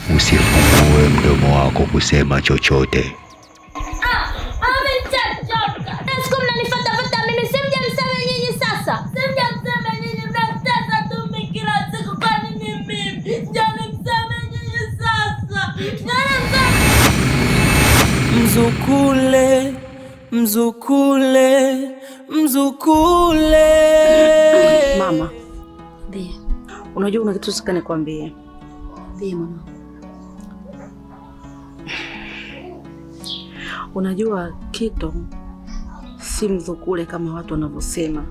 Usifungue mdomo wako kusema chochote. Ameshachoka. Siku mnanifuatafuta mimi, simja mseme nyinyi sasa. Simja mseme nyinyi, mnatesa tu mimi kila siku. Kwa nini mimi? Njoni mseme nyinyi sasa. Njoni mseme. Mzukule, mzukule, mzukule. Mama, Ndiyo, unajua kuna kitu sika nikwambie. ndiyo mwanangu. Unajua Kito si mzukule kama watu wanavyosema.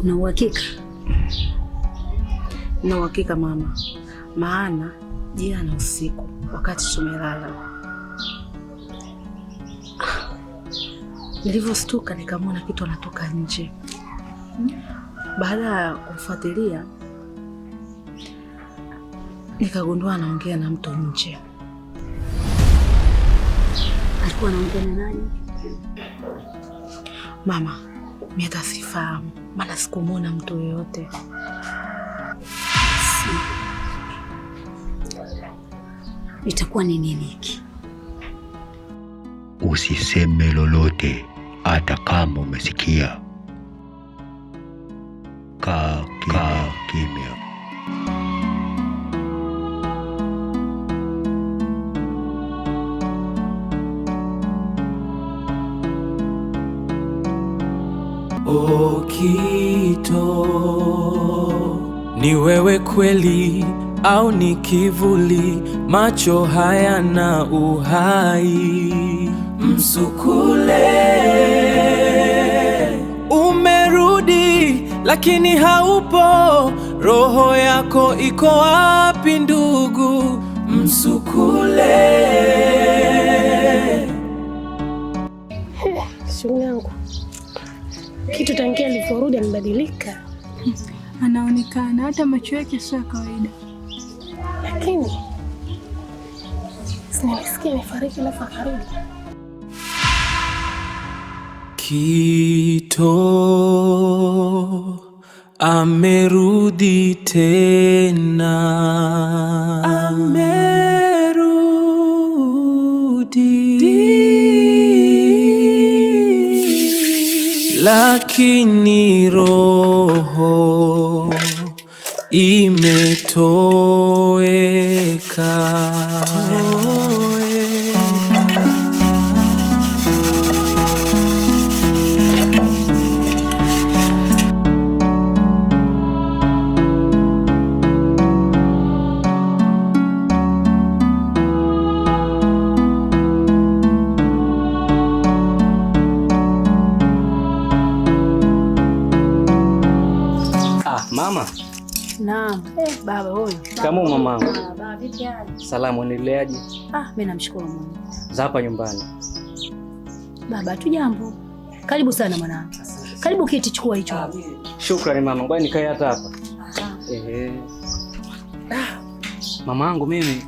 Una uhakika? Na uhakika mama, maana jana usiku wakati tumelala, nilivyostuka nikamwona Kito anatoka nje. Baada ya kumfuatilia nikagundua anaongea na mtu nje. Alikuwa anaongea na nani? Mama, mimi hata sifahamu, maana sikumwona mtu yoyote. Itakuwa ni nini hiki? Usiseme lolote hata kama umesikia. Kaa kimya, kimya. Okito, ni wewe kweli au ni kivuli? Macho hayana uhai. Msukule, umerudi lakini haupo. Roho yako iko wapi ndugu? Msukule. Shughuli yangu kitu tangia alivyorudi amebadilika, Anaonekana hata macho yake sio ya kawaida. Lakini si nilisikia amefariki alafu akarudi. Kito amerudi tena, amerudi, lakini roho imetoweka. Ah, mama. Naam. Baba huyo. Shikamoo mamangu. Ah, baba vipi hali? Salamu, endeleaje? Ah, mimi namshukuru Mungu. Za hapa nyumbani. Baba tu jambo. Karibu sana mwanangu. Karibu kiti, chukua hicho. Shukrani mama, ngoja nikae hata hapa. Ehe. Mamangu, mimi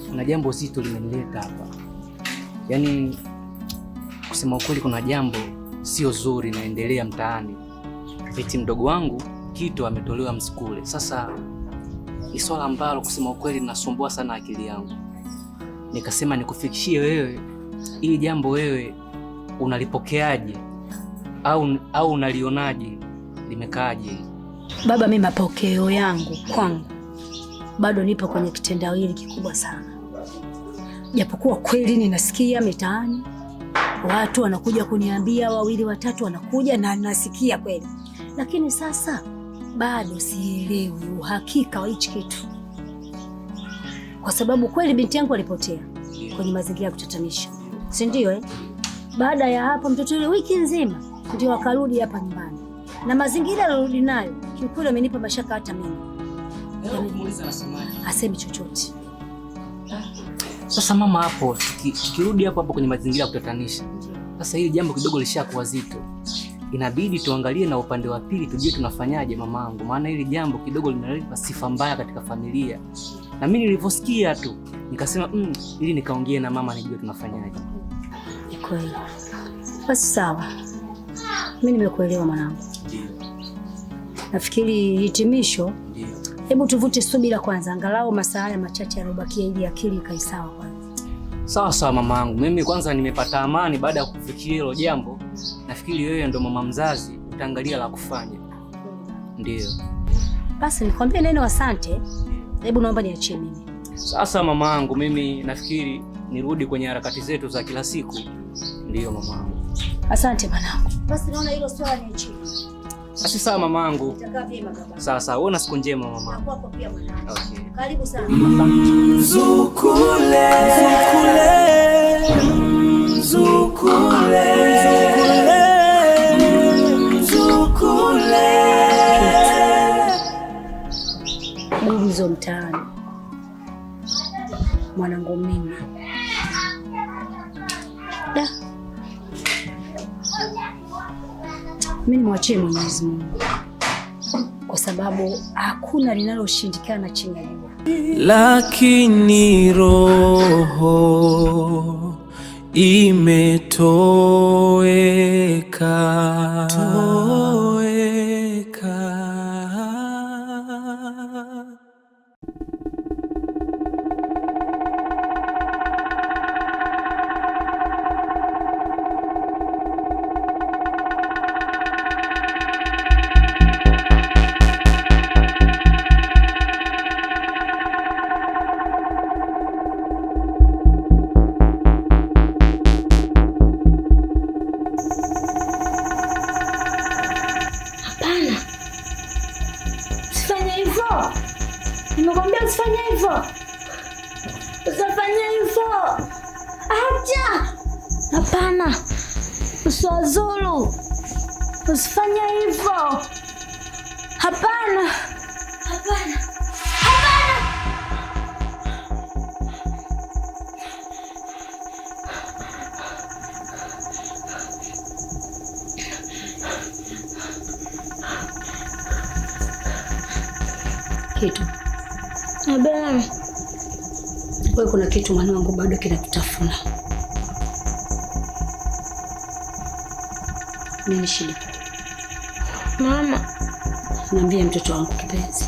kuna jambo zito limenileta hapa. Yaani kusema ukweli kuna jambo sio zuri naendelea mtaani. Eti mdogo wangu Kito ametolewa msukule. Sasa ni swala ambalo kusema ukweli linasumbua sana akili yangu. Nikasema nikufikishie wewe ili jambo, wewe unalipokeaje au unalionaje, limekaaje? Baba, mimi mapokeo yangu kwangu bado nipo kwenye kitendawili kikubwa sana, japokuwa kweli ninasikia mitaani watu wanakuja kuniambia, wawili watatu wanakuja na nasikia kweli, lakini sasa bado sielewi uhakika wa hichi kitu, kwa sababu kweli binti yangu alipotea kwenye mazingira ya kutatanisha, si ndio eh? Baada ya hapo mtoto yule wiki nzima ndio akarudi hapa nyumbani, na mazingira alirudi nayo kiukweli amenipa mashaka hata mimi. Hasemi chochote. Sasa mama, hapo tukirudi hapo hapo kwenye mazingira ya kutatanisha, sasa hili jambo kidogo lishakuwa zito, inabidi tuangalie na upande wa pili tujue tunafanyaje mamangu, maana hili jambo kidogo linaleta sifa mbaya katika familia. Na mimi nilivyosikia tu nikasema ili nikaongee na mama nijue tunafanyaje. Ni kweli. Basi sawa, mimi nimekuelewa mwanangu. Nafikiri hitimisho, Ndio. hebu tuvute subira kwanza, angalau masaa haya machache yaliyobakia, ili akili ikae sawa kwanza. Sawa sawa mamangu, mimi kwanza nimepata amani baada ya kufikiria hilo jambo. Nafikiri wewe ndo mama mzazi, utaangalia la kufanya. Ndio. Basi nikwambie neno asante. Hebu naomba niachie mimi. Sasa mamangu, mimi nafikiri nirudi kwenye harakati zetu za kila siku. Ndiyo mamangu. Asante mwanangu. Basi naona hilo swala niachie. Basi sawa mamangu. Itakaa vyema baba. Sawa sawa, uwe na siku njema mamangu. Na kwako pia mwanangu. Okay. Karibu sana. Mzukule, mzukule, mzukule, Gumzo mtaani. Mwanangu mimi. Da. Mimi nimwachie Mwenyezi Mungu, kwa sababu hakuna linaloshindikana chini ya jua. Lakini roho imetoweka, toweka. Hapana, usifanye hivyo. Nimekwambia usifanye hivyo, usifanye hivyo. Acha! Hapana, usiwazuru, usifanye hivyo. Hapana, hapana, hapana. Kitu Abena, wewe, kuna kitu mwanangu bado kinakutafuna. Nini shida? mama, Niambie mtoto wangu kipenzi.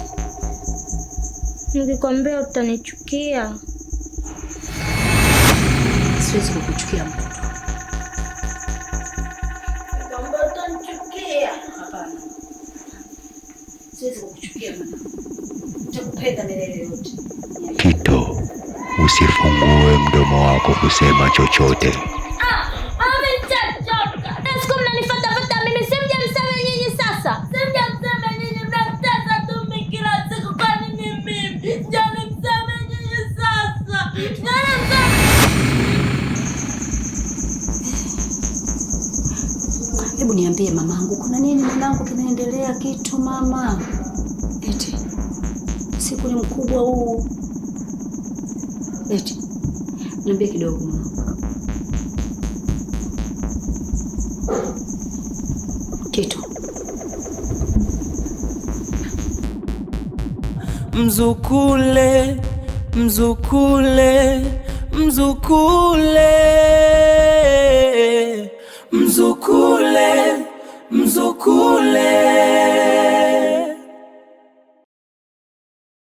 nikikwambia utanichukia. Siwezi kukuchukia mtoto. Nikikwambia utanichukia. Hapana, siwezi kukuchukia mwanangu, nitakupenda milele yote. Kito, usifungue mdomo wako kusema chochote. Ameshachoka. Na siku mnanifatafata mimi, simja mseme nyinyi sasa. Simja mseme nyinyi, mnanitesa tu mimi kila siku. Kwa nini mimi? Njoni mseme nyinyi sasa. Njoni mseme. Hebu niambie mamangu, kuna nini mwanangu kinaendelea kitu mama? Eti siku ni mkubwa huu. Eti niambie kidogo mwanangu. Kitu Mzukule, mzukule, mzukule, mzukule, mzukule.